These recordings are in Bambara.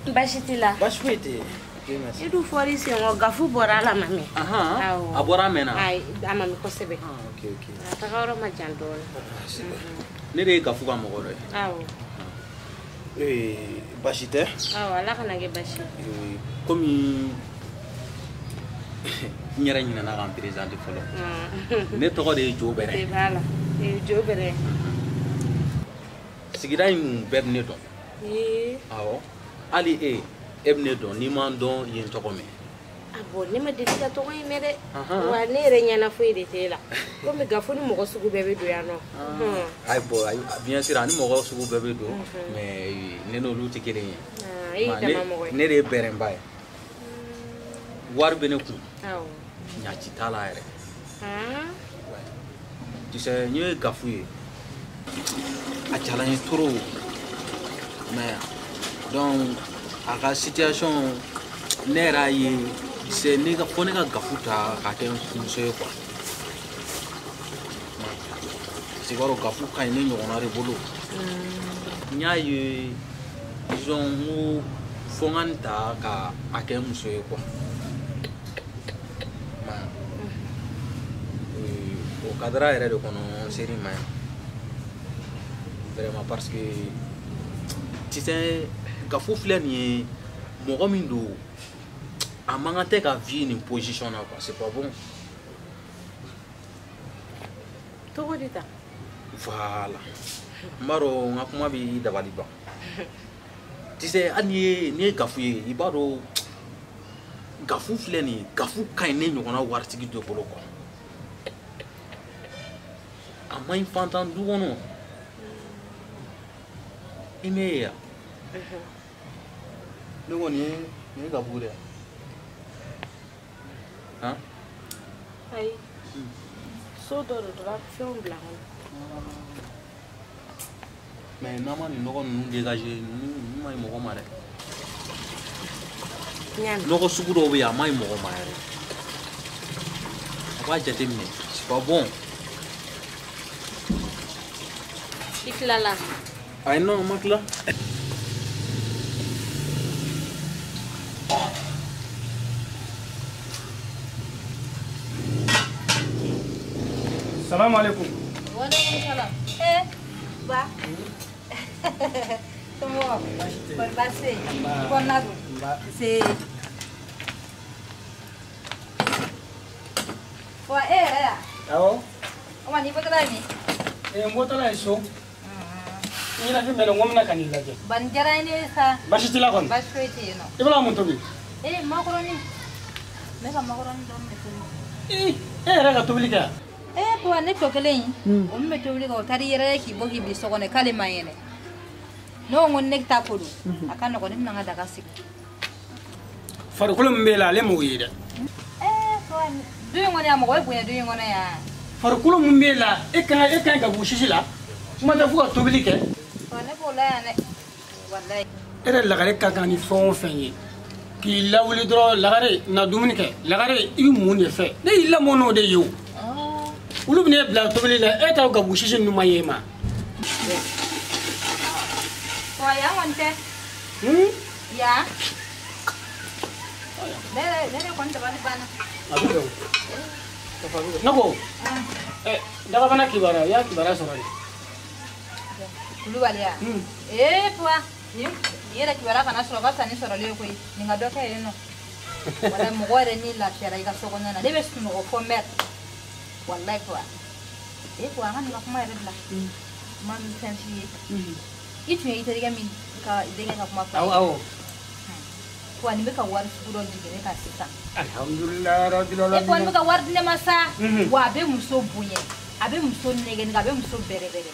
Baasi t'i la. Baasi foyi tɛ yen. I dun fɔr'i sen kɔ Gafu bɔra a la mami. A bɔra a mɛnna. Ayi a ma mɛn kosɛbɛ. Ok ok. A taga yɔrɔ ma jan dɔɔnin. Ne de ye Gafu ka mɔgɔ dɔ ye. Awɔ. Baasi tɛ. Awɔ Ala kana kɛ baasi ye. Komi n yɛrɛ ɲinɛna ka n présenter fɔlɔ. Ne tɔgɔ de ye Jo Bɛrɛ. I b'a la. Jo Bɛrɛ. Sigida in bɛɛ bɛ ne dɔn. Awɔ. Hali e bɛ ne dɔn n'i ma n dɔn yen tɔgɔ mɛn. Ah bon ne ma deli ka tɔgɔ in mɛn dɛ. Wa ne yɛrɛ ɲɛna foyi de t'e la. Komi Gafu ni mɔgɔ sugu bɛɛ bɛ don yan nɔ. Ayi bon bien sûr ani mɔgɔ sugu bɛɛ bɛ don mais ne n'olu tɛ kelen ye. E y'i dama mɔgɔ ye. Ne de ye bɛrɛnba ye. Wari bɛ ne kun. Awɔ. Ɲaci t'a la yɛrɛ. Tu sais n ye Gafu ye. A diyara n ye trop. Mais donc a ka situation ne yɛrɛ y'a ye c'est ne ka fo ne ka Gafu ta k'a kɛ n furumuso ye quoi. Parce que i b'a dɔn Gafu ka ɲi ne ɲɔgɔnna de bolo. N y'a ye disons n ko fo n ka nin ta ka a kɛ n muso ye quoi. O cadre yɛrɛ de kɔnɔ n ser'i ma yan. Vraiment parce que tu sais Gafu filɛ nin ye mɔgɔ min don a man kan tɛ ka vie nin position na quoi, c'est pas bon. Cogo di tan? Voilà. N b'a dɔn n ka kuma b'i dabali ban. Tu sais hali n'i ye Gafu ye i b'a dɔn Gafu filɛ nin ye Gafu ka ɲi ne ɲɔgɔnna waritigi dɔ bolo quoi. A man ɲi fantan du kɔnɔ. I m'e ye wa? Ne ko nin ye Gafu de ye. Han? Ayi. So dɔ de don, fɛnw bila kɔnɔ. Mais n'an ma nin nɔgɔ ninnu dégager ninnu man ɲi mɔgɔ ma dɛ. Nɔgɔ sugu dɔw bɛ yen a man ɲi mɔgɔ ma yɛrɛ. A b'a jateminɛ c'est pas bon. I tilala? Ayi non n ma tila. Salam alaikum. Wa alaikum salam. Ba. Somɔgɔw? Kɔri baasi tɛ yen? Kɔnɔna dun? Nse. Wa e yɛrɛ yan? Awɔ. O ma n'i bɔtɔla ye min? N bɔtɔla ye so. N ɲɛnafin bɛ n ko n bɛna ka n'i lajɛ. Ba nin diyara n ye sa. Baasi t'i la kɔni? Baasi foyi tɛ yen nɔ. I bɛna mun tobi? Makɔrɔni. N bɛ ka makɔrɔni dɔɔni de tobi. E yɛrɛ ka tobili kɛ yan? Papa ne tɔ kelen in o min bɛ tobili kɛ o taara i yɛrɛ ye k'i bɔ k'i bin so kɔnɔ k'ale man kɛnɛ. Ne ko n ko ne ta ko don a ka nɔgɔn ne bɛna n ka daga sigi. Farikolo min b'e la ale m'o ye dɛ. Papa du in kɔnɔ yan mɔgɔ bɛ bonya du in kɔnɔ yan. Farikolo min b'e la e kan ka bɔ sisi la kuma tɛ fo ka tobili kɛ. Papa ne b'o la yan dɛ walayi. E yɛrɛ lagare ka kan ni fɛn o fɛn ye k'i lawuli dɔrɔn lagare na dumuni kɛ lagare i bɛ mun de fɛ ne y'i lamɔ n'o de ye o. Olu bɛ ne bila tobili la e t'aw ka sisi ninnu ma ye ma. Wa yan kɔni tɛ. Yan. Ne yɛrɛ kɔni dabali banna. A bɛ bɛn o. Ne ko dagabana kibaruya i y'a kibaruya sɔrɔ de. Kulubali ya. Papa nin yɛrɛ kibaruya kana sɔrɔ ka fisa ni sɔrɔlen ye koyi nin ka dɔ kɛ yen nɔ. Walayi mɔgɔ yɛrɛ ni lafiyara i ka so kɔnɔna na ne bɛ sunɔgɔ fɔ mɛri. Wallahi papa. Papa an ka nin ka kuma yɛrɛ bila. Ma fɛn f'i ye. I tun ye i terikɛ min ka denkɛ ka kuma fɔ. Awɔ awɔ. Papa nin bɛ ka wari sugu dɔ jigin ne kan sisan. Alhamdulilayi rabbil alamin. Papa nin bɛ ka wari di ne ma sa. Wa a bɛ muso bonya, a bɛ muso nɛgɛ nɛgɛ, a bɛ muso bɛrɛbɛrɛ.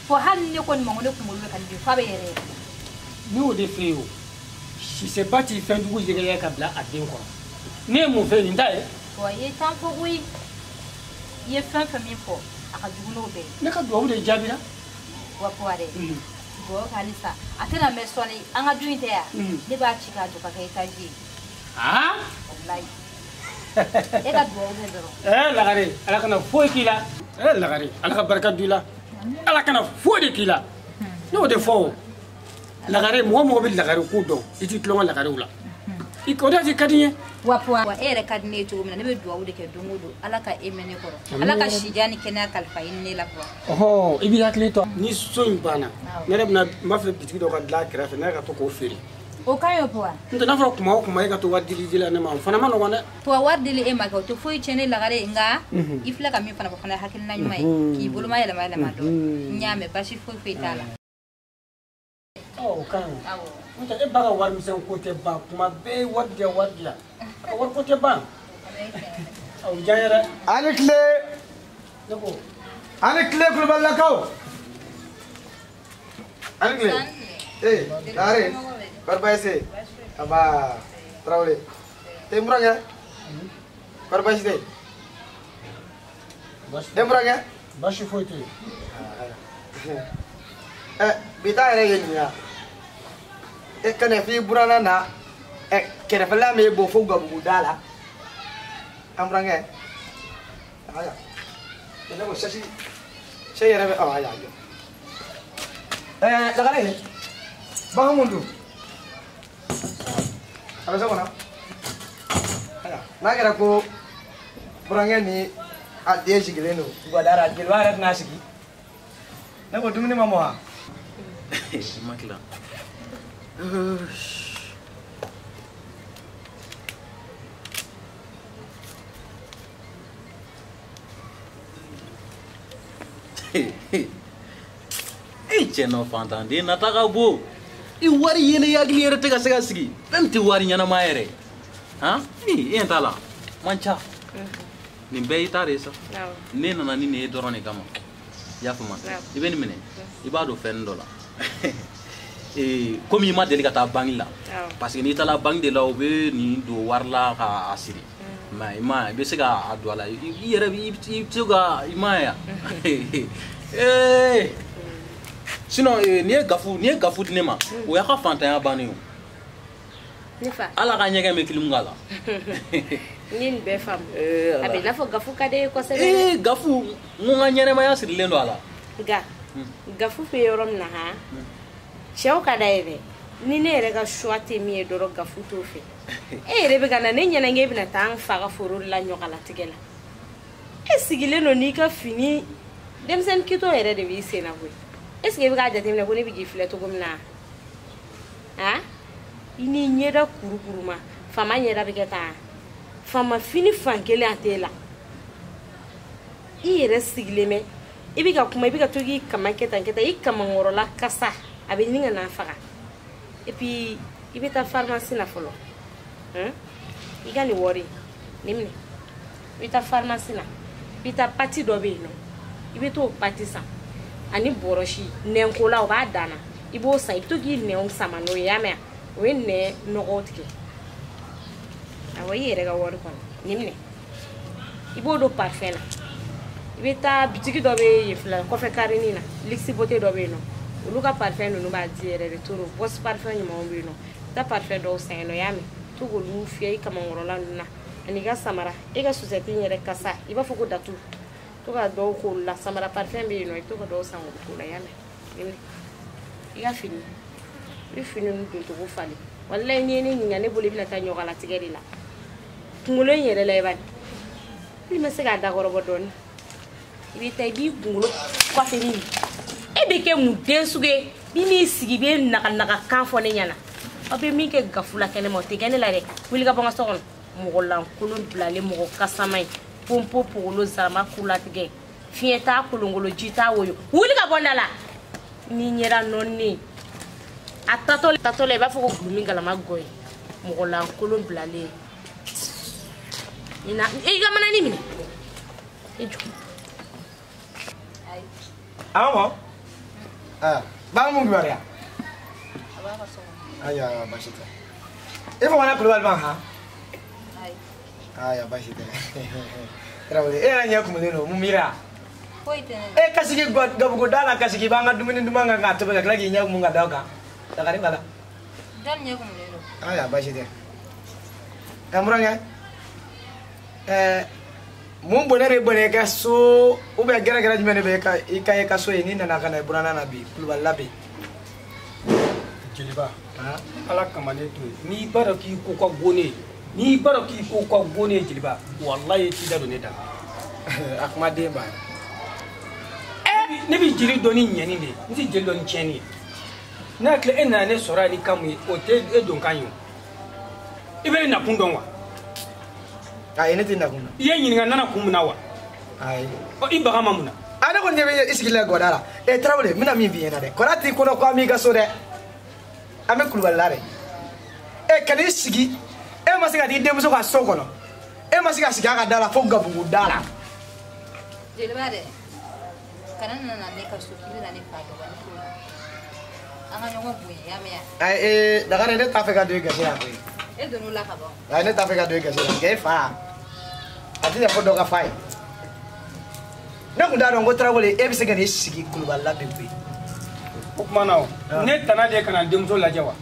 Fo hali ni ne ko nin ma ko ne kunkolo bɛ ka nin dimi f'a bɛ yɛrɛ yɛrɛ. Ne y'o de f'e ye o. Sisɛba ti fɛn jugu yɛgɛyɛgɛ ka bila a den kɔrɔ. Ne ye mun f'e ye nin t'a ye? Papa i ye tan fɔ koyi. I ye fɛn fɛn min fɔ a ka jugu n'o bɛɛ ye. Ne ka duwawu de jaabira. Wa Papa dɛ. Duwawu kɛ halisa a tɛna mɛn sɔɔni an ka du in tɛ yan. Ne b'a ci k'a jɔ ka kɛ étage ye. Walayi. E ka duwawu kɛ dɔrɔn. Lagare Ala kana foyi k'i la. Lagare Ala ka barika don i la. Ala kana foyi de k'i la. Ne y'o de fɔ o. Lagare mɔgɔ mɔgɔ bɛ lagare ko dɔn i t'i tulonkɛ lagarew la. I ko da ka di n ye. Wa puwa wa e yɛrɛ ka di ne ye cogo min na ne bɛ dugawu de kɛ don o don Ala ka e mɛn ne kɔrɔ. Ala ka sijan ni kɛnɛya kalifa i ni ne la puwa. Ɔhɔn i b'i hakili to ni so in banna ne yɛrɛ bɛna n b'a fɛ bitigi dɔ ka dilan a kɛrɛfɛ ne yɛrɛ ka to k'o feere. O ka ɲi o puwa. N'o tɛ n'a fɔra kuma o kuma e ka to wari dili la ne ma o fana ma nɔgɔn dɛ. Puwa wari dili e ma kɛ o tɛ foyi tiɲɛ ne lagare nka i filɛ ka min fana fɔ fana ye hakilina ɲuman ye k'i boloma yɛlɛma yɛlɛma dɔɔni. N y'a mɛn baasi foyi foyi t'a la. Ɔ o ka ɲi o. N'o tɛ e ba ka warimisɛn ko tɛ ban kuma bɛɛ wari di yan wari di yan a ka wari ko tɛ ban. O diya n ye dɛ. A ni tile. Ne ko. A ni tile Kulubalilakaw. A ni tile. Ee Lagare. Kɔri baasi tɛ yen? Aba Tarawele. Tɛ n burankɛ? Kɔri baasi tɛ yen? Tɛ n burankɛ? Baasi foyi tɛ yen. Ɛ bi ta yɛrɛ ye nin ye wa? E ka na f'i buranna na ɛ kɛrɛfɛla m'e bɔ fo Gabugu da la. An burankɛ. Aya. Ne ko sasi sɛ yɛrɛ bɛ aya jɔ. Ɛ Lagare bagan mun don? A bɛ so kɔnɔ. Aya n'a kɛra ko burankɛ ni a den sigilen don guwada la jeliba yɛrɛ tɛna sigi. Ne ko dumuni ma mɔ wa? Ma tila. E cɛ nɔ fantanden nata ka bon. I wari yelen i hakili yɛrɛ tɛ ka se ka sigi. Fɛn min tɛ wari ɲɛnama yɛrɛ. Han? I ɲɛ t'a la. Man ca. Nin bɛɛ y'i ta de ye sa. Ne nana ni nin ye dɔrɔn de kama. I y'a faamu? I bɛ nin minɛ. I b'a don fɛn dɔ la. Komi i ma deli ka taa banque la. Parce que n'i taara banque de la u bɛ nin don wari la k'a siri. Mais i ma i bɛ se k'a don a la. I yɛrɛ i bɛ se ka i ma ye wa? Ee sinon n'i ye gafu di ne ma o y'a ka fantanya bannen o. Ne fa. Ala ka ɲɛgɛn bɛ filimu k'a la. N ye nin bɛɛ faamu. A bɛ i n'a fɔ gafu ka di e ye kosɛbɛ. Ee gafu n ko n ka ɲɛnɛmaya sirilen don a la. Nka gafu bɛ yɔrɔ min na han cɛw ka d'a ye dɛ ni ne yɛrɛ ka choix tɛ min ye dɔrɔn gafu t'o fɛ. E yɛrɛ bɛ ka na ne ɲɛna k'e bɛna taa n fa ka foro la ɲɔgalatigɛ la. E sigilen don n'i ka fini denmisɛnnin kitɔ yɛrɛ de b'i sen na koyi. Est ce que i bɛ k'a jateminɛ ko ne bɛ k'i filɛ cogo min na? Han? I n'i ɲɛda kurukuru ma faama ɲɛda bɛ kɛ tan faama fini fan kelen a t'e la. I yɛrɛ sigilen bɛ i bɛ ka kuma i bɛ ka to k'i kaman kɛ tan kɛ tan i kamankɔrɔla kasa a bɛ ɲini ka n'a faga. Et puis i bɛ taa pharmacie la fɔlɔ. I ka nin wari nin minɛ. I bɛ taa pharmacie la i bɛ taa pati dɔ bɛ yen nɔ i bɛ t'o pati san ani bɔrɔsi nɛnkola o b'a dan na i b'o san i bɛ to k'i nɛnw sama n'o ye i y'a mɛn o ye nɛn nɔgɔ tigɛ. Awɔ i yɛrɛ ka wari kɔnɔ nin minɛ i b'o don parfum na. I bɛ taa bitigi dɔ bɛ yen filɛ kɔfɛ karini na Luxe Beauté dɔ bɛ yen nɔ olu ka parfum ninnu b'a di yɛrɛ de toro boss parfum ɲumanw bɛ yen nɔ i taa parfum dɔw san yen nɔ i y'a mɛn to k'olu fiyɛ i kamankɔrɔla ninnu na ani i ka samara e ka sosɛti in yɛrɛ kasa i b'a fɔ ko datu to ka dɔw k'olu la samara parfum bɛ yen nɔ i bɛ to ka dɔw san k'olu k'o la i y'a mɛn i ka fini i bɛ fini ninnu doncogo falen walayi n'i ye ne ɲininka ne bolo i bɛna taa ɲɔgalatigɛ de la kunkolo in yɛrɛ la i b'a ye hali ma se k'a dakɔrɔbɔ dɔɔnin i bɛ taa i b'i kunkolo kɔfɛ ni e bɛ kɛ mun den sugu ye min b'i sigi i bɛ naga kan fɔ ne ɲɛna aw bɛ min kɛ gafu la kɛnɛma o tɛ kɛ ne la dɛ wuli ka bɔ n ka so kɔnɔ mɔgɔ lankolon bilalen mɔgɔ kasama ye ponpo pogolo zama kulatigɛ fiɲɛ t'a kolongolo ji t'a woyo wuli ka bɔ n da la n'i ɲɛra nɔɔni a tatɔ la i b'a fɔ ko gulumi galama gɔ ye mɔgɔ lankolon bilalen i ka manani minɛ i jɔ. Awɔ. Ah, ba mun kibaruya? A b'a ka so kɔnɔ. Ayiwa baasi tɛ. E fana Kulubali ma han? Ayi. Ayiwa baasi tɛ. Tarawele e yɛrɛ ɲɛ kumunen don mun b'i la? Foyi tɛ ne la. E ka sigi gabugu da la ka sigi i b'an ka dumuni duman kan k'a tobi ka tila k'i ɲɛ kumu ka da o kan. Lagare b'a la. Jɔn ɲɛ kumunen don? Ayiwa baasi tɛ. Ɛ n burankɛ. Ɛɛ mun bɔnɛ de bɔnɛ i ka so ou bien gɛrɛgɛrɛ jumɛn de bɛ i ka so ye n'i nana ka na i buranna na bi Kulubali la bi? Jeliba ala kama ne to yen n'i b'a dɔn k'i ko ka go ne ye n'i b'a dɔn k'i ko ka go ne ye jeliba walayi i t'i da don ne da a kuma den ba ne bɛ jeli dɔn ni ɲɛni de ye n tɛ jeli dɔn ni tiɲɛni ye n'a hakili e nana ne sɔrɔ yan ni kan mun ye o tɛ e don kan ye o i bɛ ne nakun dɔn wa. Ayi ne tɛ nakun dɔn. I ye ɲininka n nana kun mun na wa. Ayi. Ɔ i baga ma mun na. A ne kɔni ɲɛ bɛ i sigilen gɔda la ɛ Tarawele n bɛna min f'i ɲɛna dɛ kɔrɔ t'i kɔnɔ ko an b'i ka so dɛ an bɛ Kulubali la dɛ ɛ ka n'i sigi e ma se ka t'i denmuso ka so kɔnɔ e ma se ka sigi a ka da la fo Gabugu da la. Jeliba dɛ kana nana ne ka so k'i bɛna ne fa dɔgɔ ne t'o la an ka ɲɔgɔn bonya i y'a mɛn wa. Ayi Lagare ne t'a fɛ ka don i gasi la koyi. E donn'o la ka ban. Ayi ne t'a fɛ ka don i gasi la nka e fa a tɛ ɲɛ fo dɔ ka fa ye. Ne kun t'a dɔn ko Tarawele e bɛ se ka n'i sigi Kulubali la bi koyi. O tuma na o ne tana de ye ka na denmuso lajɛ wa.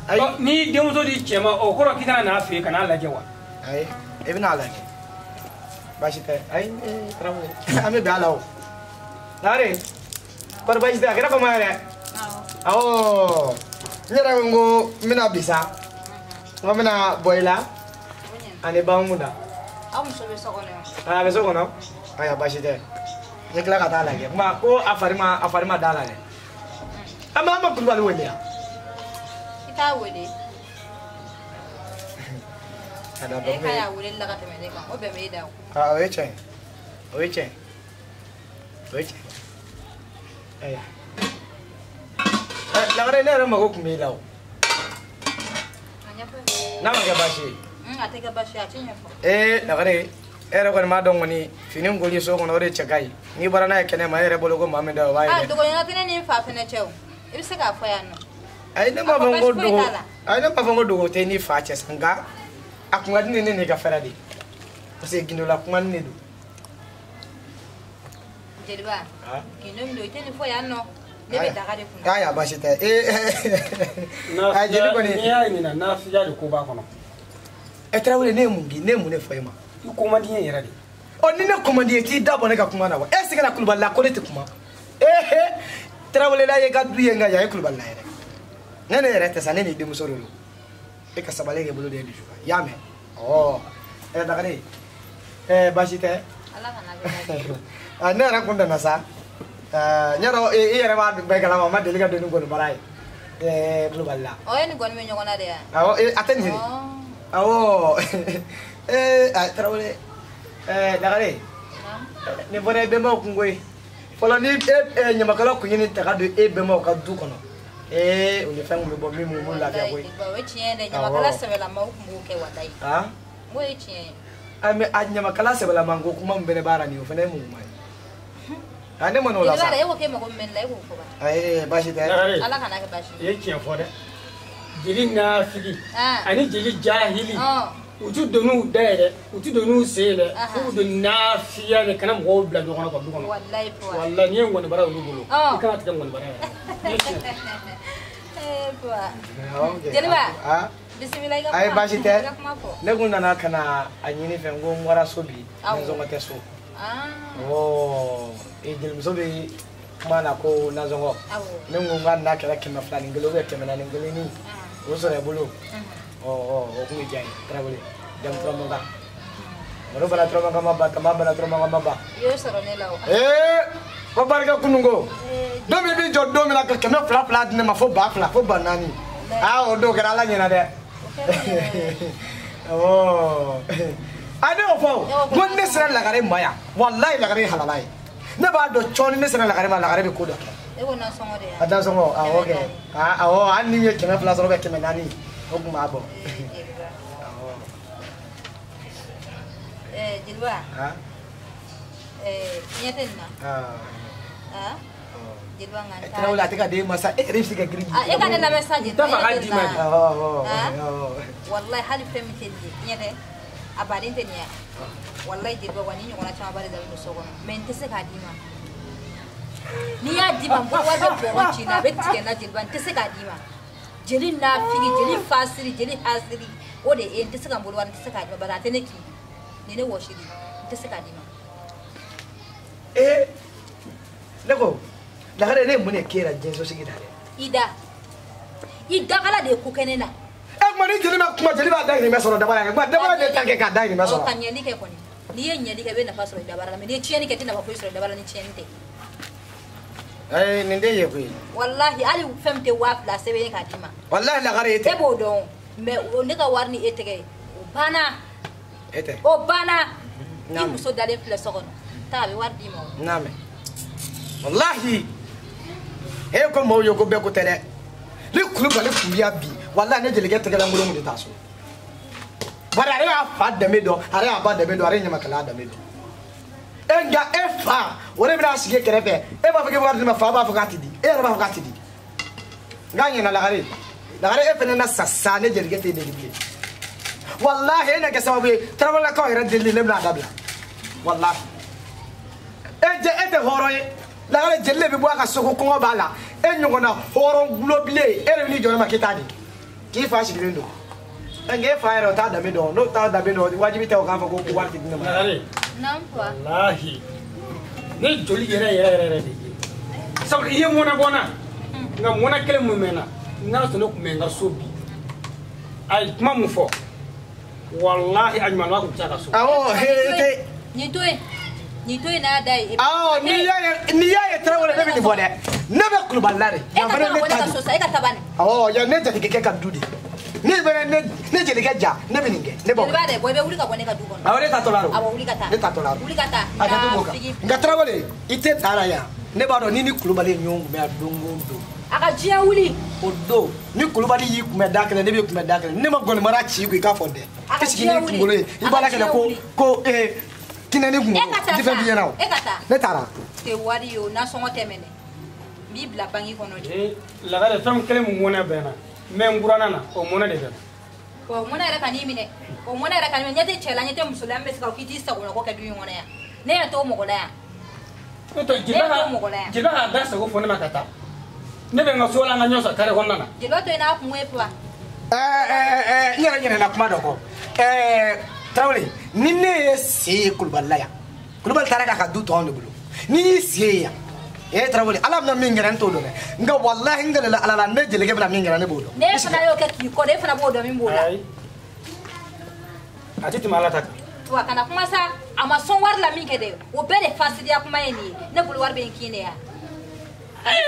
Ayi. N'i denmuso di cɛ ma o kɔrɔ k'i kana n'a fɛ yen ka n'a lajɛ wa. Ayi e bɛna a lajɛ. Baasi tɛ ayi Tarawele an bɛ bɛn a la o. Lagare kɔri baasi tɛ a kɛra fama yɛrɛ. Awɔ n yɛrɛ ko n ko n bɛna bi sa n ko n bɛna bɔ i la ani bamu da. Aw muso bɛ so kɔnɔ yan. A bɛ so kɔnɔ ayiwa baasi tɛ n ye tila ka taa lajɛ kuma ko a fari ma da la dɛ. An b'an ma Kulubali wele yan. I t'a wele. E ka y'a wele la ka tɛmɛ ne kan o bɛn bɛ e da o. Aa o ye tiɲɛ ye o ye tiɲɛ ye o ye tiɲɛ ye ayiwa. Lagare ne yɛrɛ mago tun b'e la o. A ɲɛfɔ. N'a ma kɛ baasi ye. A tɛ kɛ baasi ye a tɛ ɲɛfɔ. Ee Lagare e yɛrɛ kɔni b'a dɔn kɔni fini koli so kɔnɔ o de cɛ ka ɲi n'i bɔra n'a ye kɛnɛma e yɛrɛ bolo ko maa min da o b'a ye dɛ. Aa dogoɲɔgɔn tɛ ne ni n fa fɛnɛ cɛ o i bɛ se k'a fɔ yan nɔ. Ayi ne m'a fɔ n ko dogo ayi ne m'a fɔ n ko dogo tɛ ni fa cɛ sa nka a kun ka di ne n'i ka fɛrɛ de parce que gindola kuma ni ne don. Jeliba gindo min don i tɛ nin fɔ yan nɔ ne bɛ daga de kunna. Ayiwa baasi tɛ ee a jeli kɔni. N'i y'a ɲininka nafiya de ko b'a kɔnɔ. Ɛ Tarawele ne ye mun di ne ye mun de fɔ e ma. I ko man di n ye yɛrɛ de. Ɔ ni ne ko man di ye k'i da bɔ ne ka kuma na wa e seginna Kulubali la ko ne tɛ kuma ee Tarawele la ye ka du ye nka yan ye Kulubali la yɛrɛ ne yɛrɛ tɛ sa ne n'i denmuso de don e ka sabali kɛ bolo de ye dusu kan i y'a mɛn ɔ ɛ Lagare ɛ baasi tɛ. Ala kana kɛ baasi. Ne yɛrɛ kun nana sa n y'a dɔn i yɛrɛ b'a bɛɛ kalama n ma deli ka don ni gɔnibara ye Kulubali la. Ɔ e ni gɔni bɛ ɲɔgɔn na de yan. Awɔ a tɛ nin ye. Awɔ Tarawele Lagare nin fana ye bɛnbaw kungo ye fɔlɔ ni e ɲamakala kun ye nin ta ka don e bɛnbaw ka du kɔnɔ o ni fɛn kun bɛ bɔ min b'u lafiya koyi. O ye tiɲɛ ye dɛ ɲamakala sɛbɛlamaw kun b'o kɛ walayi. N k'o ye tiɲɛ ye. Mɛ a ɲamakala sɛbɛlama ko kuma min fɛnɛ b'a la nin o fana ye mun kuma ye. Ne ma n'o la sa. E ko k'e mago min bɛ ne la e k'o fɔ ba. Ayi baasi tɛ. Ala kana kɛ baasi ye. I ye tiɲɛ fɔ dɛ. Jeli nafigi ani jeli jahili u ti don n'u da ye dɛ u ti don n'u sen ye dɛ f'u don nafiya de kana mɔgɔw bila ɲɔgɔn na ka du kɔnɔ. Walayi Puwa. Walayi n'i ye ŋɔnibara y'olu bolo i kana tigɛ ŋɔnibara yɛrɛ. Ee Puwa. Jeliba. Bisimila i ka kuma. Ayi baasi tɛ ne kun nana ka na a ɲini fɛ n ko n bɔra so bi nasɔngɔ tɛ so. Awɔ jelimuso bɛ kuma na ko nasɔngɔ ne ko n ka n'a kɛra 201 ou bien 401 ni o sɔrɔ i bolo ɔ o kun bɛ diya n ye Tarawele jamu turamakan malo bala turamakan ma ba tama bala turamakan ma ba. I y'o sɔrɔ ne la o. Ee ko barika kununko don min b'i jɔ don min na ka 200 di ne ma fo 2000 fo 4000 aa o don kɛra ala ɲɛna dɛ. Awɔ a ne y'o fɔ o n ko ne sera Lagare ma yan walayi Lagare ye halala ye ne b'a dɔn cɔni ne sera Lagare ma Lagare bɛ ko dɔ kɛ. E ko nasɔngɔ de ya. A nasɔngɔ awɔ kɛ awɔ hali ni n ye 200 sɔrɔ bɛ 400 o kun b'a bɔ. Jeliba. Ɲɛ tɛ nin na. Jeliba nka n t'a. Tarawele a tɛ ka d'e ma sa e yɛrɛ bɛ se ka girin. E ka ne lamɛn sa jeliba. N t'a fɛ a ka d'i ma de. Walayi hali fɛn min tɛ nin ye ɲɛ tɛ a baden tɛ nin ye walayi jeliba wa ni ɲɔgɔnna caman ba de dalen don so kɔnɔ mɛ n tɛ se k'a d'i ma. N'i y'a d'i ma n bolo wari bɛ bɔrɔ ci n na a bɛ tigɛ n na jeliba n tɛ se k'a d'i ma. Jeli nafigi jeli fasiri jeli hasiri o de ye n tɛ se ka n bolo wari n tɛ se k'a d'i ma bari a tɛ ne kin nin ne wɔsi de n tɛ se k'a d'i ma. Ee ne ko Lagare ne ye mun de k'e la diɲɛ sosigi la dɛ. I da. I dagala de ye ko kɛ ne na. E kuma ni jeli ma kuma jeli b'a dahirimɛ sɔrɔ dabara la. Kuma dabara de ta kɛ k'a dahirimɛ sɔrɔ. Ka ɲɛli kɛ kɔni. N'i ye ɲɛli kɛ i bɛ nafa sɔrɔ i dabara la mais n'i ye tiɲɛni kɛ i tɛ nafa foyi sɔrɔ i dabara la ni tiɲɛni tɛ. Ayi nin tɛ ye koyi. Walahi hali fɛn min tɛ 2000 sɛbɛn k'a d'i ma. Walahi lagare e tɛ. E b'o dɔn mais ne ka wari ni e tɛgɛ ye o banna. E tɛ. O banna. I muso dalen filɛ so kɔnɔ. Taa a bɛ wari d'i ma o. N y'a mɛn. Walahi e ko maaw ye ko bɛɛ ko tɛ dɛ. Ni Kulubali tun bɛ yan bi walahi ne jelikɛ tɛgɛlankolon tun tɛ taa so. Bari ale y'a fa danbe dɔn, ale y'a ba danbe dɔn, ale ye ɲamakalaya danbe dɔn. E nka e fa o de bɛna sigi e kɛrɛfɛ e b'a fɔ k'e bɛ wari di ma fa b'a fɔ k'a tɛ di e yɛrɛ b'a fɔ k'a tɛ di. Nka ɲɛna lagare lagare e fana na sa sa ne jelikɛ tɛ e deli bilen. Walahi e na kɛ sababu ye tarawelelakaw yɛrɛ delili ne bɛna a dabila. Walahi e jɛ e tɛ hɔrɔn ye. Lagare jeli de bɛ bɔ a ka so ko kɔngɔ b'a la e ɲɔgɔnna hɔrɔn gulobilen e de bɛ n'i jɔ ne ma k'e t'a di k'i fa sigilen don. Nka e fa yɛrɛ o t'a danbe dɔn n'o t'a danbe dɔn wajibi tɛ o k'a fɔ ko wari tɛ di ne ma. Lagare. Naamu papa. Walahi ne joli yɛrɛ yɛrɛ yɛrɛ de ye sabula i ye mɔnɛ bɔ n na nka mɔnɛ kelen mun bɛ n na n'a sɔrɔ ne tun bɛ n ka so bi a ye kuma mun fɔ walahi a ɲuman tun tɛ a ka so. Awɔ he tɛ. Nin to yen. Nin to yen n'a da ye. Awɔ n'i y'a ye Tarawele ne bɛ nin fɔ dɛ ne bɛ Kulubali la de. E ka taa ka bɔ ne ka so sa e ka taa bani. Awɔ yan ne jatigikɛ ka du de. Ne bɛ ne jelikɛ ja ne bɛ nin kɛ ne b'o. Jeliba dɛ bɔ i bɛ wuli ka bɔ ne ka du kɔnɔ. Awɔ ne taatɔ la. Awɔ wuli ka taa. Ne taatɔ la. Wuli ka taa. A ka to b'o kan nka Tarawele i tɛ taa la yan ne b'a dɔn ni ni Kulubali ye ɲɔgɔn kunbɛn yan don o don. A ka diɲɛ wuli. O don ni Kulubali y'i kunbɛn da kelen ne b'i kunbɛn da kelen ne ma gɔnimara ci i kun i k'a fɔ dɛ. A ka diɲɛ wuli. Kunkolo ye i b'a la kɛlɛ ko kinɛni kunkolo ti fɛn f'i ɲɛna o. E ka taa. Ne taara. Tɛ wari ye o nasɔngɔ tɛ minɛ n b'i bila banki kɔnɔ de. Lagare fɛn kelen mun mɔnɛ bɛ n na n bɛ n buranna na o mɔnɛ de bɛ n na. O mɔnɛ yɛrɛ ka n'i minɛ o mɔnɛ yɛrɛ ka n'i minɛ ɲɛ tɛ cɛ la ɲɛ tɛ muso la n bɛ se ka k'i t'i sagona ko kɛ du in kɔnɔ yan ne yɛrɛ t'o mɔgɔ la yan. N'o tɛ jeliba k'a da sago fɔ ne ma ka taa ne bɛ n ka so la an ka ɲɔgɔn sɔrɔ kare kɔnɔna na. Jeliba to yen n'a kungo ye papa. N yɛrɛ ɲinɛna kuma dɔ kɔ. Tarawele ni ne ye sen ye Kulubali la yan Kulubali taara k'a ka du tɔ anw de bolo ni y'i sen ye yan ee Tarawele ala bɛna min kɛra n t'o dɔn dɛ nka walahi n galila ala la ne jelikɛ bɛna min kɛra ne b'o dɔn. Ne fana y'o kɛ k'i kɔ dɛ e fana b'o dɔn min b'o la. A tɛ tɛmɛ ala ta kan. Wa kana kuma sa a ma sɔn wari la min kɛ dɛ o bɛɛ de fasidiya kuma ye nin ye ne bolo wari bɛ n kin de yan.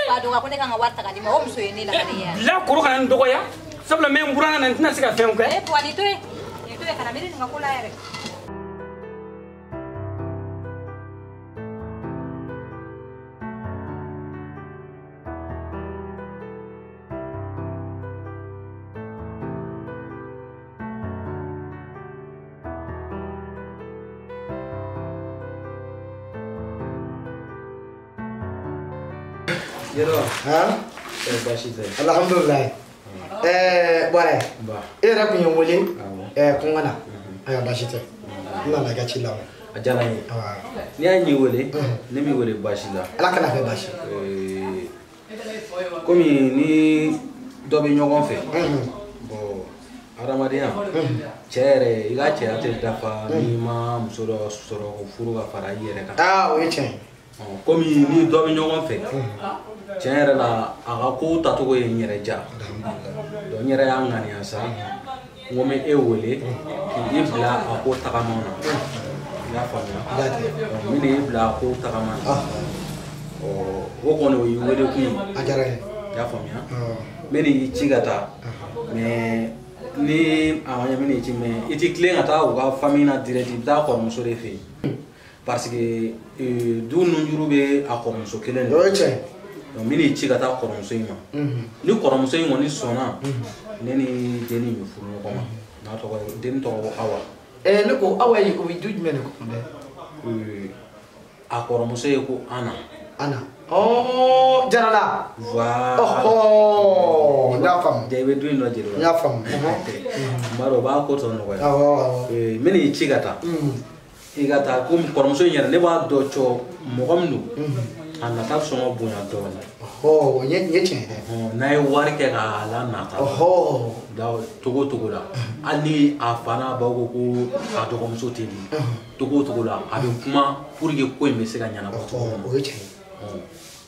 Ba dɔgɔ ko ne kan ka wari ta ka d'i ma o muso ye ne la ka ne ye yan. Bila koro kana n dɔgɔya sabula n bɛ n buranna na n tɛna se ka fɛn kɛ. E papa nin to yen. Nin to yen kana miiri nin ka ko la yɛrɛ. Yɔrɔ. Han? Baasi tɛ. Alhamdulilayi. Bɔrɛ. E yɛrɛ tun ye n wele. Ko n ka na. Ayiwa baasi tɛ. N nana i ka ci la. A diyara n ye. N'i y'a ɲɛ wele, ne m'i wele baasi la. Ala kana kɛ baasi. Komi ni dɔ bɛ ɲɔgɔn fɛ. Bon hadamadenya cɛ yɛrɛ i ka cɛya tɛ dafa n'i ma muso dɔ sɔrɔ ko furu ka fara i yɛrɛ kan. Aa o ye tiɲɛ ye. Komi ni dɔ bɛ ɲɔgɔn fɛ tiɲɛ yɛrɛ la a ka kow tacogo ye n yɛrɛ diya donc n yɛrɛ y'a ŋaniya sa n ko n bɛ e wele k'i bila a ko tagama na i y'a faamuya donc n bɛna e bila a ko tagama na o kɔni o y'i wele kun ye a diyara n ye i y'a faamuya n bɛna i ci ka taa mais ni a ma ɲɛ n bɛna i ci mais i ti tilen ka taa u ka famille na direct i bɛ taa kɔrɔmuso de fɛ yen parce que du nunjuru bɛ a kɔrɔmuso kelen de o ye tiɲɛ ye. Donc n bɛna i ci ka taa kɔrɔmuso in ma ni kɔrɔmuso in kɔni sɔnna ne ni denni bɛ furu ɲɔgɔn ma n'a tɔgɔ denni tɔgɔ ko Awa. Ne ko Awa ye o bɛ du jumɛn de kɔnɔ dɛ? A kɔrɔmuso ye ko Ana. Ana ɔɔ Jarala. Voilà. Ɔhɔɔ n y'a faamu. Ja i bɛ du in dɔn jeliba. N y'a faamu. N b'a dɔn o b'a ko tɔ nɔgɔya. Awɔ awɔ. N bɛna i ci ka taa. I ka taa komi kɔrɔmuso in yɛrɛ ne b'a dɔn cɔ mɔgɔ min don a nata sɔngɔ bonya dɔɔnin. Ɔhɔ o ye tiɲɛ ye dɛ. N'a ye wari kɛ k'a la nata. Ɔhɔ. Da togo o togo la hali ni a fa n'a ba ko ko a dɔgɔmuso tɛ di togo o togo la a bɛ kuma pour que ko in bɛ se ka ɲɛnabɔ cogo min na. O ye tiɲɛ ye.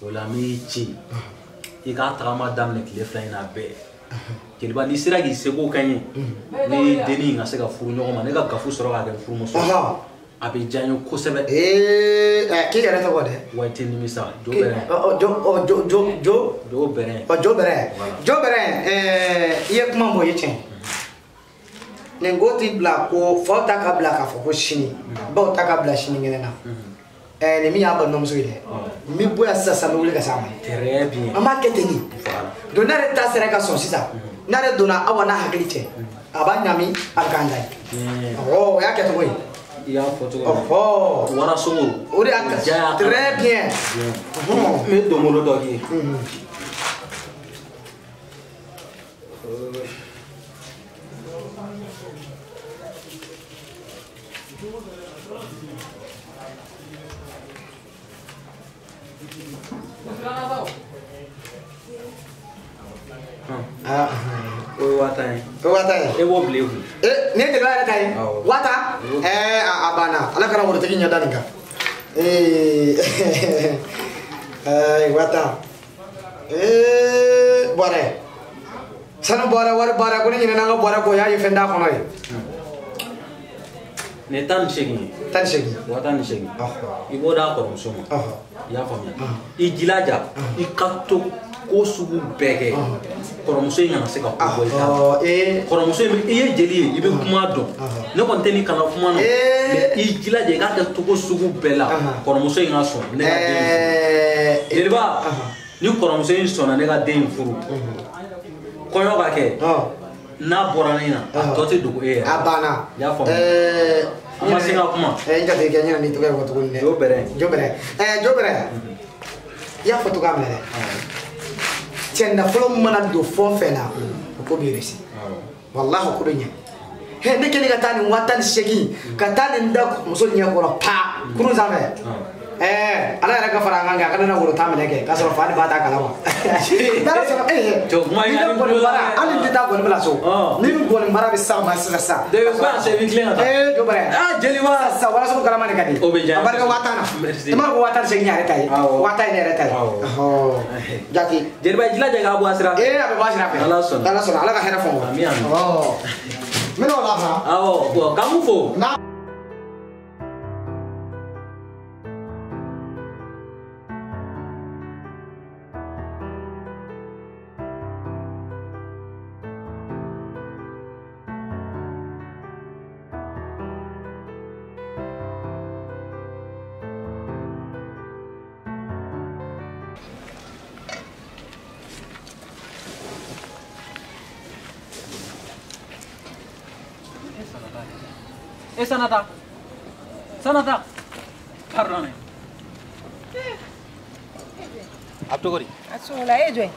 O la n b'i ci I k'a tagama daminɛ tile 2 in na bɛɛ. Jeliba n'i sera k'i seko kɛ n ye, ne dennin in ka se ka furu ɲɔgɔn ma, ne ka Gafu sɔrɔ k'a kɛ n furumuso ye. A bɛ diya n ye kosɛbɛ. K'i yɛrɛ tɔgɔ dɛ? Wa i tɛ nimisa. Jo Bɛrɛ. Jo. Jo Bɛrɛ. Jo Bɛrɛ. Jo Bɛrɛ, i ye kuma min fɔ o ye tiɲɛ ye. Nin ko t'i bila ko faw ta ka bila k'a fɔ ko sini, baw ta ka bila sinikɛnɛ na. Nin min y'a balimamuso ye dɛ, n bɛ bɔ yan sisan sisan n bɛ wuli ka s'a ma. Très bien. An b'a kɛ ten de. Donc n'ale ta sera ka sɔn sisan, n'ale donna aw n'a hakili cɛ, a b'a ɲami a bɛ k'an ta ye. Awɔ, o y'a kɛcogo ye. I y'a fɔ cogo min. Warasogo. O de y'a kɛ. Très bien. N bɛ donbolo dɔ k'i ye. O ye 50,000 ye. O ye 50,000 ye. E b'o bila i kun. Nin ye jeliba yɛrɛ ta ye. 50,000. A banna. Ala kana worotigi ɲɛ da nin kan. 50,000. Bɔrɛ. Sanu bɔrɛ wari bɔrɛ ko ne ɲinɛna n ka bɔrɛ kɔ o y'a ye fɛn t'a kɔnɔ ye. Nin ye 18 ye. 18. 18,000. I b'o d'a kɔrɔmuso ma. I y'a faamuya. I jilaja i ka to ko sugu bɛɛ kɛ. Kɔrɔmuso in kana se ka ko bɔ i ta la. Kɔrɔmuso in i ye jeli ye i bɛ kuma dɔn. Ne kɔni tɛ nin kalan kuma na. Mais i jilaja i k'a kɛ cogo sugu bɛɛ la. Kɔrɔmuso in ka sɔn ne ka den in furu. Jeliba ni kɔrɔmuso in sɔnna ne ka den in furu. Kɔɲɔ ka kɛ. N'a bɔra ne na a tɔ tɛ dogo e yɛrɛ. A banna. I y'a faamu. An ma se ka kuma. N jatigikɛ n ɲinɛ n'i tɔgɔ ye fɔ tuguni dɛ. Jo Bɛrɛ. Jo Bɛrɛ. Jo Bɛrɛ. I y'a fɔ cogoya min na dɛ. Cɛ nafolo mana don fɛn o fɛn na, o ko bɛ réussi. Walahi o ko bɛ ɲɛ. Ne kɛlen ka taa nin 18,000 ka taa nin da muso ɲɛkɔrɔ pa kurun sanfɛ. Ala yɛrɛ ka fara an kan kɛ a kana na woro tan minɛ kɛ k'a sɔrɔ fa ni ba t'a kalama. N'Ala sɔnna ni bɛ gɔni baara hali ni tɛ taa gɔni bila so. Ni gɔni baara bɛ s'a ma sisan sisan. Jo Bɛrɛ. Jeliba. Sisan waraso kalama de ka di. O bɛ diya n ye. A barika 50,000 na. Merci. I m'a ko 18,000 yɛrɛ ta ye. 50,000 ye ne yɛrɛ ta ye. Jati. Jeliba i jilaja k'a bɔ a sira fɛ. A bɛ bɔ a sira fɛ. Ala sɔnna. Ala sɔnna ala ka hɛrɛ fɔ. Ami ami. N bɛna o la han. Awɔ bon k'an b'u fo. Sanata. Sanata. Pardon. A cogo di? A sogola e jɔn ye?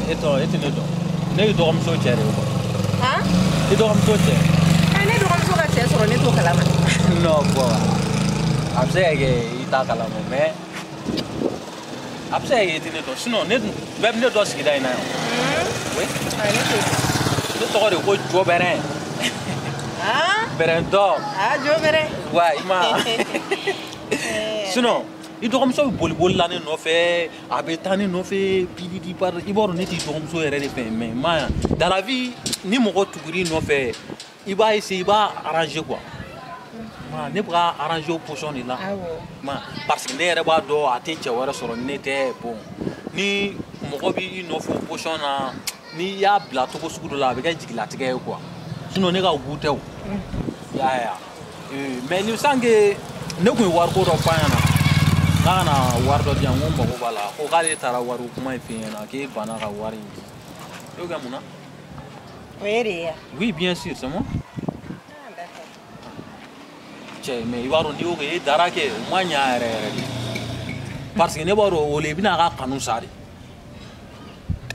E tɔ e tɛ ne dɔn. Ne y'i dɔgɔmuso cɛ de ye o. Han? I dɔgɔmuso cɛ. Ne dɔgɔmuso ka cɛ sɔrɔ ne t'o kalama. Non bon. A bɛ se ka kɛ i t'a kalama mais a bɛ se ka kɛ i tɛ ne dɔn sinon ne dun bɛɛ bɛ ne dɔn sigida in na yan. Oui. Ne t'o dɔn. Ne tɔgɔ de ko Jo Bɛrɛ. Bɛrɛntɔ. Jo Bɛrɛ. Wa i ma. Sinon i dɔgɔmuso bɛ boli boli la ne nɔfɛ a bɛ taa ne nɔfɛ bididi bari i b'a dɔn ne t'i dɔgɔmuso yɛrɛ de fɛ mais ma yan dans la vie ni mɔgɔ tugur'i nɔfɛ i b'a essayer i b'a arranger quoi. Ma ne bɛ ka arranger o position de la. Ma parce que ne yɛrɛ b'a dɔn a tɛ cɛ wɛrɛ sɔrɔ ne tɛ bon ni mɔgɔ b'i nɔfɛ o position na n'i y'a bila cogo sugu dɔ la a bɛ kɛ jigilatigɛ ye quoi. Sinon ne ka gu tɛ o. I y'a ye wa mais ni sans que ne kun ye wariko dɔ f'a ɲɛna k'a ka na wari dɔ di yan n ko n mago b'a la ko k'ale taara wari kuma in f'i ɲɛna k'e banna ka wari in di. E y'o kɛ mun na? O ye de ye wa? Oui, bien sûr, c'est moi. Ah, d'accord. Cɛ mais i b'a dɔn n'i y'o kɛ e dara kɛ o ma ɲa yɛrɛ yɛrɛ de. Parce que ne b'a dɔn o la i bɛna a ka kanu sa de.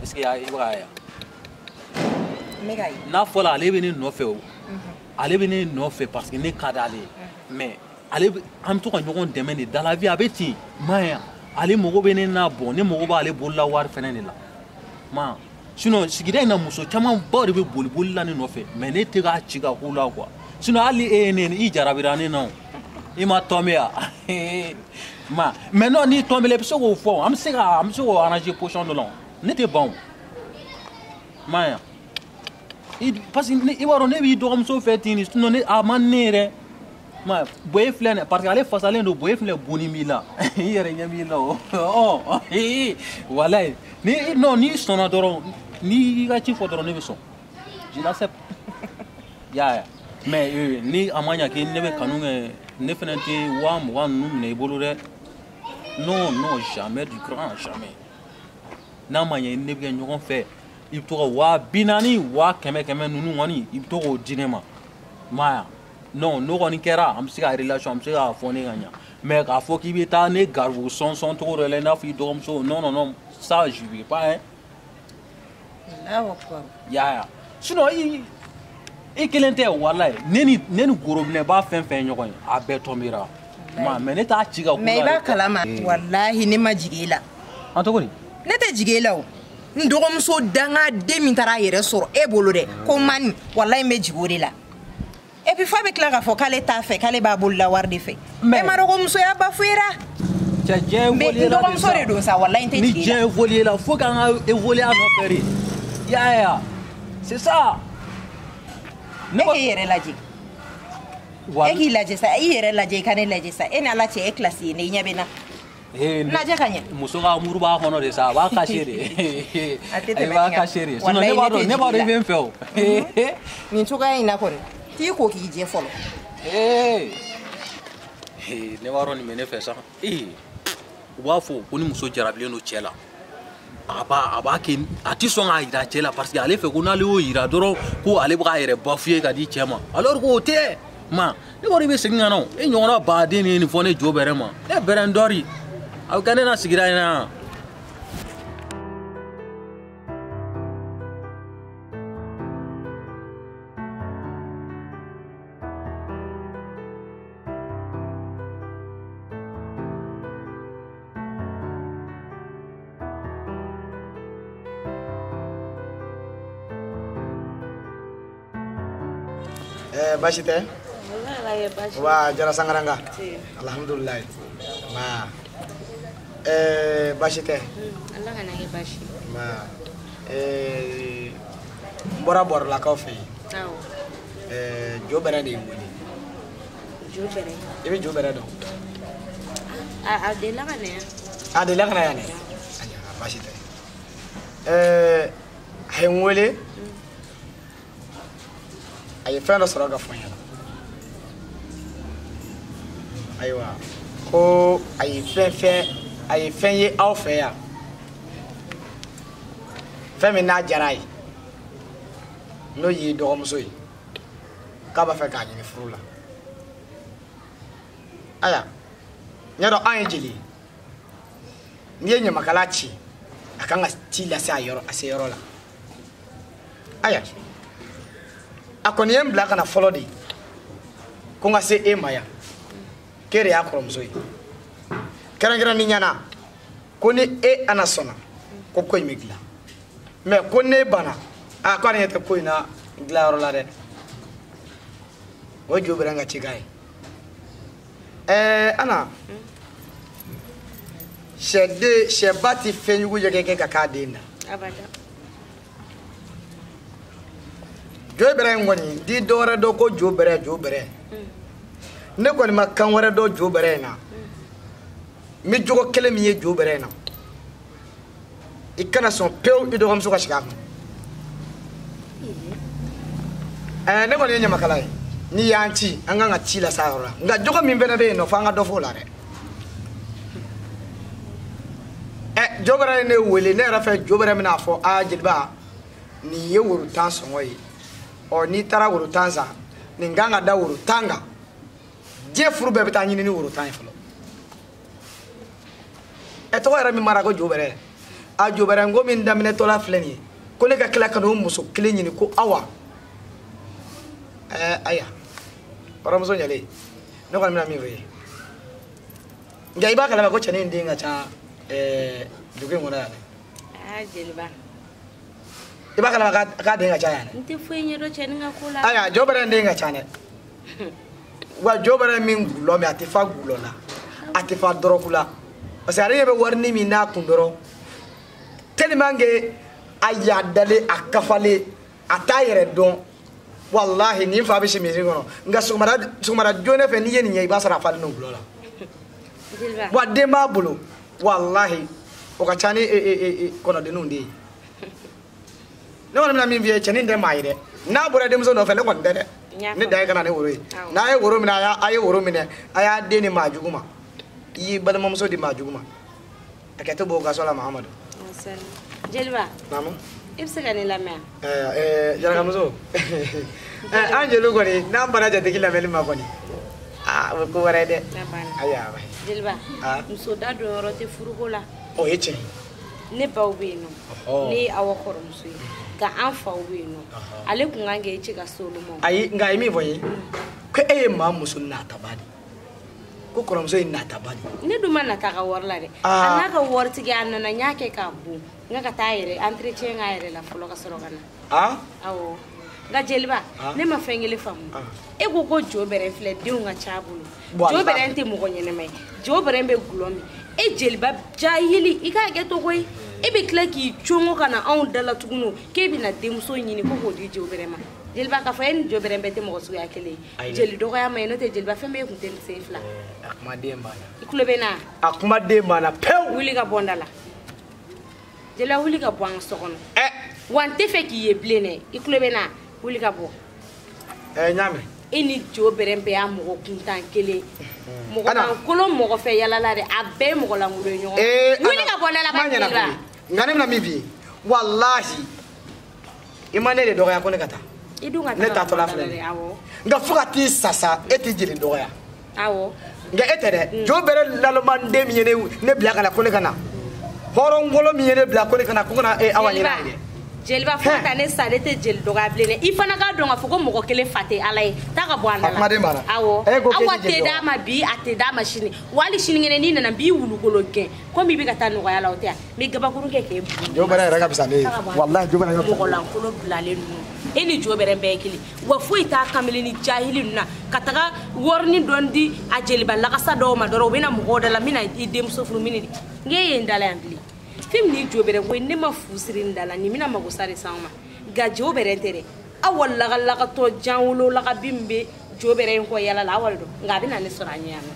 Est-ce que i bɛ k'a ye wa? N bɛ k'a ye. N'a fɔra ale bɛ ne nɔfɛ o. Ale bɛ ne nɔfɛ parce que ne ka d'ale ye. Mais ale an bɛ to ka ɲɔgɔn dɛmɛ de dans la vie a bɛ ten ma ye ale mago bɛ ne na bon ne mago b'ale bolola wari fɛnɛ de la ma sinon sigida in na muso camanbaw de bɛ boli boli la ne nɔfɛ mais ne tɛ k'a ci ka k'u la quoi sinon hali e ye ne i jarabira ne na o I ma tombé ya. Ma maintenant ni tombé le bɛ se k'o fɔ an bɛ se ka an bɛ se k'o arranger position dɔ la ne tɛ ban o ma ye parce que i b'a dɔn ne b'i dɔgɔmuso fɛ ten de sinon ne a man ne yɛrɛ ma boye filɛ nin parce que ale fasalen don boye filɛ bonni b'i la i yɛrɛ ɲɛ b'i la o ɔ walayi ni non n'i sɔnna dɔrɔn n'i y'i ka ci fɔ dɔrɔn ne bɛ sɔn je l'accepte y'a ye mais ni a ma ɲa k'i ne bɛ kanu kɛ ne fɛnɛ tɛ 20,000 ninnu minɛ i bolo dɛ non non jamais du grand jamais n'a ma ɲɛ ne bɛ kɛ ɲɔgɔn fɛ i bɛ to ka 40,000 100,000 ninnu kɔni i bɛ to k'o di ne ma ma ya non n'o kɔni kɛra an bɛ se ka relation an bɛ se k'a fɔ ne ka ɲa mais k'a fɔ k'i bɛ taa ne garibu sɔnsɔn cogo dɔ la i n'a fɔ i dɔgɔmuso non non non ça je veux pas hein. Allahu akbar. Ya ya sinon i kelen tɛ walayi ne ni gorobinɛba fɛn fɛn ɲɔgɔn ye a bɛɛ tɔnbira ma mais ne t'a ci ka kula. Mais i b'a kalama walahi ne ma jigin e la. An cogo di? Ne tɛ jigin e la o. N dɔgɔmuso dangaden min taara a yɛrɛ sɔrɔ e bolo dɛ ko mani walahi n bɛ jigin o de la. Et puis f'a bɛ tila k'a fɔ k'ale t'a fɛ k'ale b'a bolola wari de fɛ. E ma dɔgɔmusoya bafouera. Cɛ diɲɛ évolué la de sa. N dɔgɔmuso de don sa walahi n tɛ jigin e la. Ni diɲɛ évolué la faut k'an ka évoluer a nɔfɛ de. Ya ya c'est ça. Ne k'e yɛrɛ lajɛ. E k'i lajɛ sa i yɛrɛ lajɛ i ka ne lajɛ sa e ni Ala cɛ e kilasi ye ne i ɲɛ bɛ n na. Lajɛ ka ɲɛ. Muso ka amour b'a kɔnɔ de sa a b'a cacher de. A tɛ tɛmɛ a b'a cacher de sinon ne b'a dɔn i bɛ n fɛ o. Nin cogoya in na kɔni t'i ko k'i jɛ fɔlɔ. Ne b'a dɔn nin bɛ ne fɛ sa. U b'a fɔ ko ni muso jarabilen don cɛ la. A b'a kɛ a ti sɔn k'a yira cɛ la parce que ale fɛ ko n'ale y'o yira dɔrɔn ko ale bɛ k'a yɛrɛ bafouer ka di cɛ ma alors k'o tɛ ma ne kɔni bɛ segin ka na o e ɲɔgɔnna baden de ye nin fɔ ne jo bɛrɛ ma ne bɛrɛ n dɔri a bɛ kɛ ne na sigida in na yan. Baasi tɛ? Wa Jara Sangaranga. Alhamdulilayi. Ma. Baasi tɛ? Ala kana kɛ baasi. Ma. N bɔra Bɔrɔlakaw fɛ yen. Awɔ. Jo bɛrɛ de ye n wele. Jo bɛrɛ? I bɛ jo bɛrɛ dɔn? A delila ka na yan. A delila ka na yan dɛ? Ayiwa baasi tɛ. A ye n wele. A ye fɛn dɔ sɔrɔ ka fɔ n ɲɛna ayiwa ko a ye fɛn a ye fɛn ye aw fɛ yan fɛn min n'a diyara a ye n'o y'i dɔgɔmuso ye k'a b'a fɛ k'a ɲini furu la ayiwa n y'a dɔn anw ye jeli ye n'i ye ɲamakala ci a kan ka ci lase a yɔrɔ a se yɔrɔ la ayiwa a kɔni ye n bila ka na fɔlɔ de ko n ka se e ma yan k'e de y'a kɔrɔmuso ye kɛrɛnkɛrɛnnenya na ko ni e ana sɔnna ko ko in bɛ dilan mɛ ko ne banna a ko ale ɲɛ tɛ ko in na dilanyɔrɔ la dɛ o ye jo bɛrɛ n ka cikan ye ɛɛ ana sɛden sɛba ti fɛn jugu yɛgɛkɛ ka k'a den na. Abada. Jo bɛrɛ in kɔni di dɔ wɛrɛ dɔn ko jo bɛrɛ jo bɛrɛ ne kɔni ma kan wɛrɛ dɔn jo bɛrɛ in na n bɛ jogo kelen min ye jo bɛrɛ in na i kana sɔn pewu i dɔgɔmuso ka sigi a kun ɛɛ ne kɔni ye ɲamakala ye n'i y'an ci an kan ka ci lase a yɔrɔ la nka jogo min fana bɛ yen nɔ f'an ka dɔ fɔ o la dɛ ɛ jo bɛrɛ ye ne wele ne yɛrɛ fɛ jo bɛrɛ bɛna fɔ aa jeliba nin ye woro 10 sɔngɔ ye ɔ n'i taara woro 10 san nin kan ka da woro 10 kan diɲɛ furu bɛɛ bɛ taa ɲini ni woro 10 ye fɔlɔ ɛ tɔgɔ yɛrɛ min mara ko jo bɛrɛ a jo bɛrɛ n ko min daminɛtɔla filɛ nin ye ko ne ka tila ka n'o muso kelen ɲini ko awa ɛɛ ayiwa kɔrɔmuso ɲɛlen ne kɔni bɛna min fɔ i ye nka i b'a kalama ko cɛnin in den ka ca ɛɛ dugu in kɔnɔ yan dɛ. Aa jeliba. I b'a kalama k'a den ka ca yan dɛ. N tɛ foyi ɲɛdɔn cɛnin ka ko la. Ayiwa jo bɛrɛ in den ka ca dɛ. Wa jo bɛrɛ min gulɔ min a tɛ fa gulɔ la a tɛ fa dɔrɔgu la parce que ale ɲɛ bɛ warini min n'a kun dɔrɔn tellement que a yadalen a kafalen a t'a yɛrɛ dɔn walahi nin fa bɛ si misiri kɔnɔ nka sɔgɔmada joona fɛ n'i ye nin ye i b'a sɔrɔ a falen don gulɔ la wa den b'a bolo walahi o ka ca ni kɔnɔdenninw de ye ne kɔni bɛna min f'i ye cɛnin tɛ maa ye dɛ n'a bɔra denmuso nɔfɛ ne kɔni tɛ dɛ ne dan ye ka na ni woro ye n'a ye woro minɛ a ye woro minɛ a y'a den di maa jugu ma i y'i balimamuso di maa jugu ma a kɛ to b'o ka so la Mahamadu. Jeliba. Naamu. I bɛ se ka ne lamɛn wa. Jarakamuso an jeliw kɔni n'an banna jatigi lamɛnni ma kɔni aa o ye ko wɛrɛ ye dɛ. Ayiwa. Jeliba. Muso da don yɔrɔ tɛ furuko la. O ye tiɲɛ ye. Ne baw bɛ yen nɔ. Ne ye aw kɔrɔmuso ye. Nka an faw bɛ yen nɔ. Ale kun kan k'e ci ka se olu ma. Ayi nka a ye min fɔ n ye ko e ye maa muso nataba de ye. Ko kɔrɔmuso ye nataba de ye. Ne dun ma nata ka wari la dɛ. A n'a ka waritigi a nana n y'a kɛ k'a bon. N ka taa yɛrɛ entretien k'a yɛrɛ la fɔlɔ ka sɔrɔ ka na. Awɔ. Nka jeliba ne ma fɛn kelen faamu. E ko ko jo bɛrɛ filɛ denw ka ca a bolo. Jo bɛrɛ tɛ mɔgɔ ɲɛnɛma ye. Jo bɛrɛ bɛ gulɔ min. E jeliba jahili i k'a kɛ to koyi. E bɛ tila k'i congo ka na anw da la tuguni k'e bɛna denmuso ɲini ko k'o di jo bɛrɛ ma. Jeliba k'a fɔ e ni jo bɛrɛ bɛɛ tɛ mɔgɔ suguya kelen ye. Jeli dɔgɔya ma ye n'o tɛ jeliba fɛn bɛɛ kun tɛ nin sen fila. A kumaden banna. I tulo bɛ n na. A kumaden banna pewu. Wuli ka bɔ n da la. Jeliba wuli ka bɔ an ka so kɔnɔ. Wa n tɛ fɛ k'i ye bilen dɛ. I tulo bɛ n na. Wuli ka bɔ. N y'a mɛn. E ni jo bɛrɛ bɛɛ y'a mɔgɔ kuntan kelen. Mɔgɔ lankolon mɔgɔ fɛ yalala dɛ a bɛɛ ye mɔgɔ lankolon ye ɲɔgɔn. Wuli ka bɔ n da la ba jeliba. Nka ne bɛna min f'i ye walahi i ma ne de dɔgɔya ko ne ka taa. I dun ka taa ne taatɔla filɛ nin ye. Nka fo ka t'i sasa e t'i jeli dɔgɔya. Awɔ. Nka e tɛ dɛ jo bɛrɛ lalomanden min ye ne bila ka na ko ne ka na hɔrɔngolo min ye ne bila ko ne ka na ko kana awa ɲin'a ye dɛ. Jeliba fo ka ne sa ne tɛ jeli dɔgɔya bilen dɛ i fana k'a dɔn k'a fɔ ko mɔgɔ kelen fa tɛ ala ye taa ka bɔ an da la. A kumaden banna. Awɔ awa tɛ d'a ma bi a tɛ d'a ma sini wa hali sinikɛnɛ n'i nana n b'i wulukolo gɛn komi i bɛ ka taa nɔgɔya la o tɛ yan n bɛ gabakuru kɛ k'e bugɔ. Jo bɛrɛ yɛrɛ ka fisa ne ye walahi jo bɛrɛ ka fisa. Mɔgɔ lankolon bilalen ninnu e ni jo bɛrɛ bɛɛ ye kelen wa foyi t'a kamalen ni jahili ninnu na ka taga warini dɔɔni di a jeliba lakasa dɔw ma dɔrɔn u bɛ na mɔgɔw da la n bɛna i denmuso furu min de n k'e ye n da la yan bilen. Fɛn min ni jo bɛrɛ ko ne ma fu siri n da la nin bɛna mago sa de s'anw ma nka jo bɛrɛ tɛ dɛ aw lagalakatɔ janwolo lakabi min bɛ jo bɛrɛ in kɔ yala la aw don nka a bɛ na ne sɔrɔ a ɲɛ yan nɔ.